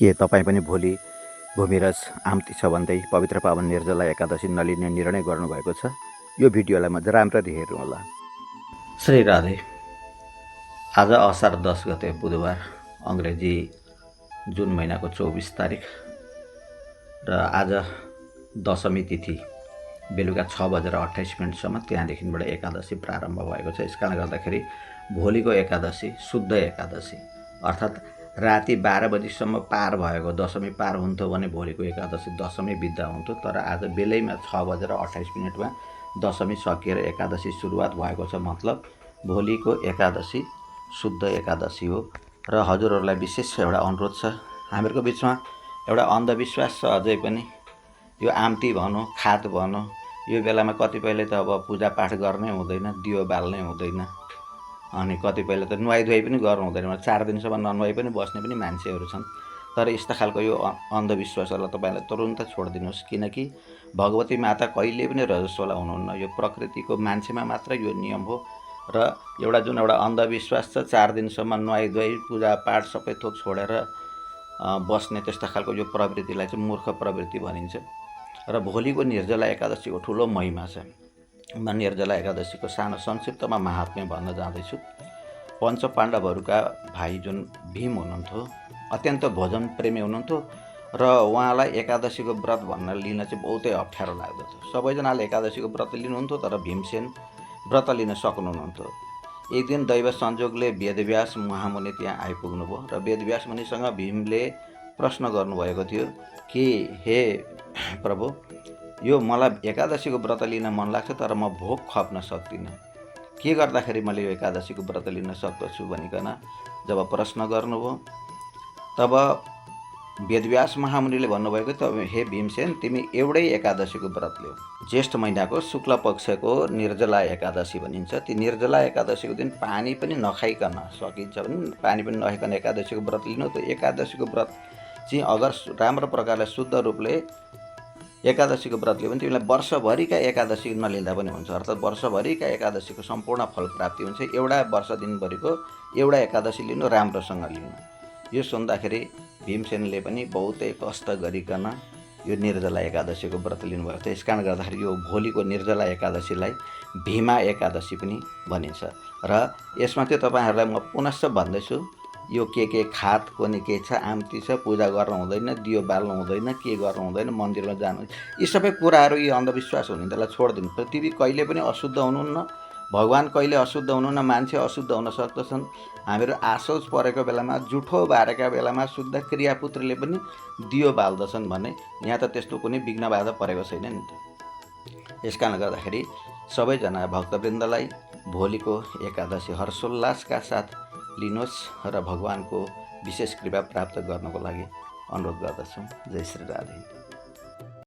के तपाईँ पनि भोलि भूमिरज आम्ती छ भन्दै पवित्र पावन निर्जला एकादशी नलिने निर्णय गर्नुभएको छ? यो भिडियोलाई म राम्ररी हेर्नुहोला। श्री राधे। आज असार 10 गते बुधबार, अङ्ग्रेजी जुन महिनाको 24 तारिक र आज दशमी तिथि बेलुका 6:28 त्यहाँदेखिबाट एकादशी प्रारम्भ भएको छ। यस कारणले गर्दाखेरि भोलिको एकादशी शुद्ध एकादशी अर्थात् राति 12 बजीसम्म पार भएको दशमी पार हुन्थ्यो भने भोलिको एकादशी दशमी बित्दा हुन्थ्यो। तर आज बेलैमा 6:28 दशमी सकिएर एकादशी सुरुवात भएको छ। मतलब भोलिको एकादशी शुद्ध एकादशी हो। र हजुरहरूलाई विशेष एउटा अनुरोध छ, हामीहरूको बिचमा एउटा अन्धविश्वास छ अझै पनि। यो आम्ती भनौँ, खात भनौँ, यो बेलामा कतिपयले त अब पूजापाठ गर्नै हुँदैन, दियो बाल्नै हुँदैन, अनि कतिपयले त नुहाइधुवाइ पनि गर्नु हुँदैन। 4 दिनसम्म ननुहाइ पनि बस्ने पनि मान्छेहरू छन्। तर यस्ता खालको यो अन्धविश्वासहरूलाई तपाईँलाई तुरुन्त छोडिदिनुहोस्, किनकि भगवती माता कहिले पनि रजस्वला हुनुहुन्न। यो प्रकृतिको मान्छेमा मात्र यो नियम हो। र एउटा अन्धविश्वास छ, 4 दिनसम्म नुहाइधुवाइ पूजापाठ सबै थोक छोडेर बस्ने त्यस्ता खालको यो प्रवृत्तिलाई चाहिँ मूर्ख प्रवृत्ति भनिन्छ। र भोलिको निर्जला एकादशीको ठुलो महिमा छ। म निर्जला एकादशीको सानो संक्षिप्तमा महात्म्य भन्न जाँदैछु। पञ्चपाण्डवहरूका भाइ जुन भीम हुनुहुन्थ्यो, अत्यन्त भोजन प्रेमी हुनुहुन्थ्यो र उहाँलाई एकादशीको व्रत भन्न लिन चाहिँ बहुतै अप्ठ्यारो लाग्दथ्यो। सबैजनाले एकादशीको व्रत लिनुहुन्थ्यो, तर भीमसेन व्रत लिन सक्नुहुन्थ्यो। एक दिन दैव संयोगले वेदव्यास महामुनि त्यहाँ आइपुग्नुभयो र वेदव्यास मुनिसँग भीमले प्रश्न गर्नुभएको थियो कि हे प्रभु, यो मलाई एकादशीको व्रत लिन मन लाग्छ, तर म भोक खप्न सक्दिनँ। के गर्दाखेरि मैले यो एकादशीको व्रत लिन सक्दछु भनिकन जब प्रश्न गर्नुभयो, तब वेदव्यास महामुनिले भन्नुभएको, त हे भीमसेन, तिमी एउटै एकादशीको व्रत लिऊ। ज्येष्ठ महिनाको शुक्ल पक्षको निर्जला एकादशी भनिन्छ। ती निर्जला एकादशीको दिन पानी पनि नखाइकन, सकिन्छ भने पानी पनि नखाइकन एकादशीको व्रत लिनु। त्यो एकादशीको व्रत चाहिँ अगर राम्रो प्रकारले शुद्ध रूपले एकादशीको व्रत लियो भने तिमीलाई वर्षभरिका एकादशी नलिँदा पनि हुन्छ। अर्थात् वर्षभरिका एकादशीको सम्पूर्ण फल प्राप्ति हुन्छ। एउटा वर्ष दिनभरिको एउटा एकादशी लिनु, राम्रोसँग लिनु। यो सुन्दाखेरि भीमसेनले पनि बहुतै कष्ट गरिकन यो निर्जला एकादशीको व्रत लिनुभएको थियो। यस कारण गर्दाखेरि यो भोलिको निर्जला एकादशीलाई भीमा एकादशी पनि भनिन्छ। र यसमा चाहिँ तपाईँहरूलाई म पुनश्च भन्दैछु, यो के खात कोनी के छ, आम्ती छ, पूजा गर्नु हुँदैन, दियो बाल्नु हुँदैन, के गर्नु हुँदैन, मन्दिरमा जानु, यी सबै कुराहरू यी अन्धविश्वास हुने त्यसलाई छोडिदिनु। पृथ्वी कहिले पनि अशुद्ध हुनुहुन्न, भगवान कहिले अशुद्ध हुनुहुन्न, मान्छे अशुद्ध हुन सक्दछन्। हामीहरू आसोच परेको बेलामा, जुठो बारेका बेलामा शुद्ध क्रियापुत्रले पनि दियो बाल्दछन् भने यहाँ त त्यस्तो कुनै विघ्न बाधा परेको छैन नि त। यस कारण गर्दाखेरि सबैजना भक्तवृन्दलाई भोलिको एकादशी हर्षोल्लासका साथ लिनुहोस् र भगवानको विशेष कृपा प्राप्त गर्नको लागि अनुरोध गर्दछु। जय श्री राधे।